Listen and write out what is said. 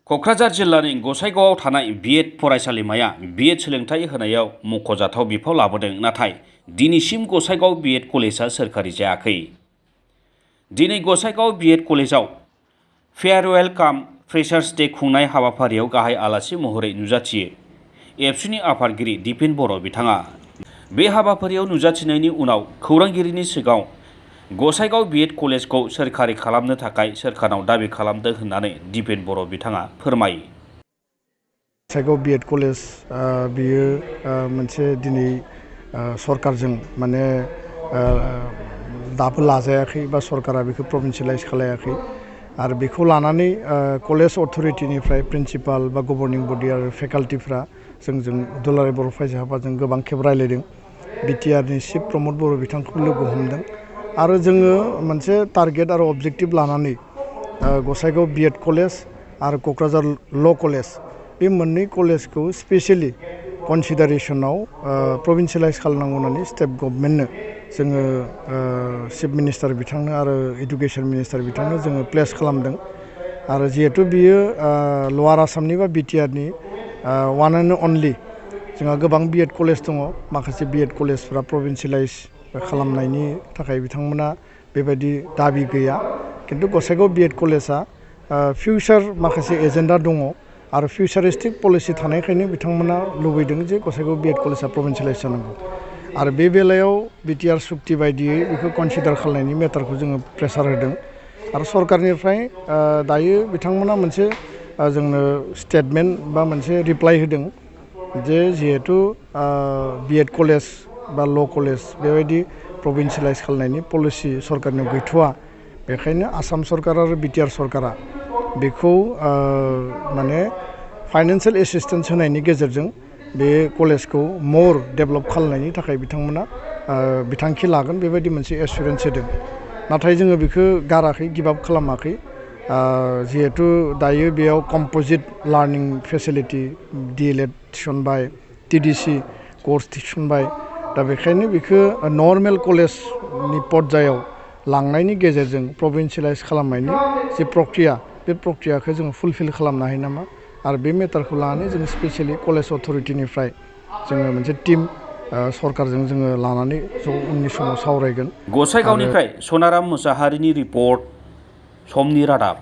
क'क्राझार जिल्लानि गसाइगावआव थानाय B.Ed फरायसालिमाया B.Ed सोलोंथाइ होनायाव मख'जाथाव बिफाव लाबोदों, नाथाय दिनैसिम गसाइगाव B.Ed कलेजआ सोरखारि जायाखै। दिनै गसाइगाव B.Ed कलेजाव फेयारवेल काम फ्रेशार्स डे खुंनाय हाबाफारियाव गाहाय आलासि महरै नुजाथियो एबसुनि आफादगिरि दिपेन बर' बिथाङा। बे हाबाफारियाव नुजाथिनायनि उनाव खौरांगिरिनि सिगाङाव गसाइगाव B.Ed कलेजखौ सोरखारि खालामनो थाखाय सोरखारनाव दाबि खालामदों होननानै दिपेन बर' बिथाङा फोरमायो। गसाइगाव B.Ed कलेज बियो मोनसे दिनै सरकारजों माने दाबो लाजायाखै बा सरकारा बेखौ प्रभिन्सियेलाइज खालायाखै आरो बेखौ लानानै कलेज अथरिटिनिफ्राय प्रिन्सिपाल बा गभर्निं बडि आरो फेकाल्टिफ्रा जोंजों दुलाराय बर' फरायसा आफादजों गोबां खेब रायलायदों। बिटिआरनि चिफ प्रमद बर' बिथांखौ लोगो हमदों आरो जोङो मोनसे टारगेट आरो अबजेक्टिभ लानानै गसाइगाव B.Ed कलेज आरो क'क्राझार ल' कलेज बे मोननै कलेजखौ स्पेसियेलि कनसिडारेसनाव प्रभिन्सियेलाइज खालामनांगौ होननानै स्टेट गभर्नमेन्टनो जोङो चिफ मिनिस्टार बिथांनो आरो इडुकेसन मिनिस्टार बिथांनो जोङो प्लेस खालामदों आरो जिहेथु बियो लवार आसामनि बा बिटिआरनि वान एन्ड अनलि जोंहा गोबां B.Ed कलेज दङ, माखासे B.Ed कलेजफ्रा प्रभिन्सियेलाइज खालामनायनि थाखाय बिथांमोना बेबायदि दाबि गैया, खिन्थु गसाइगाव B.Ed कलेजआ फिउचार माखासे एजेन्डा दङ आरो फिउचारिस्टिक पलिसि थानायखायनो बिथांमोना लुबैदों जे गसाइगाव B.Ed कलेजआ प्रभिन्सियेलाइज जानांगौ आरो बे बेलायाव बिटिआर सुक्ति बायदियै बेखौ कनसिडार खालामनायनि मेटारखौ जोङो प्रेसार होदों आरो सरकारनिफ्राय दायो बिथांमोना मोनसे जोंनो स्टेटमेन्ट बा मोनसे रिप्लाइ होदों जे जिहेथु B.Ed कलेज बा ल' कलेज बेबायदि प्रभिन्सियेलाइज खालामनायनि पलिसि सरकारनियाव गैथ'वा, बेखायनो आसाम सरकार आरो बिटिआर सरकारा बेखौ माने फाइनान्सियेल एसिस्टेन्स होनायनि गेजेरजों बे कलेजखौ मर डेभेलप खालामनायनि थाखाय बिथांमोना बिथांखि लागोन बेबायदि मोनसे एसुरेन्स होदों। नाथाय जोङो बेखौ गाराखै, गिभ आप खालामाखै, जिहेथु दायो बेयाव कम्प'जिट लार्निं फेसिलिटि DLED थिसनबाय, TDC कर्स थिसनबाय, दा बेखायनो बेखौ नर्मेल कलेजनि पर्यायाव लांनायनि गेजेरजों प्रभिन्सियेलाइज खालामनायनि जे प्रक्रिया बे प्रक्रियाखौ जोङो फुलफिल खालामनो हायो नामा आरो बे मेटारखौ लानानै जों स्पेसियेलि कलेज अथरिटिनिफ्राय जोङो मोनसे टिम सरकारजों जोङो लानानै उननि समाव सावरायगोन। गसाइगावनिफ्राय सनाराम मुसाहारिनि रिपर्ट, समनि रादाब।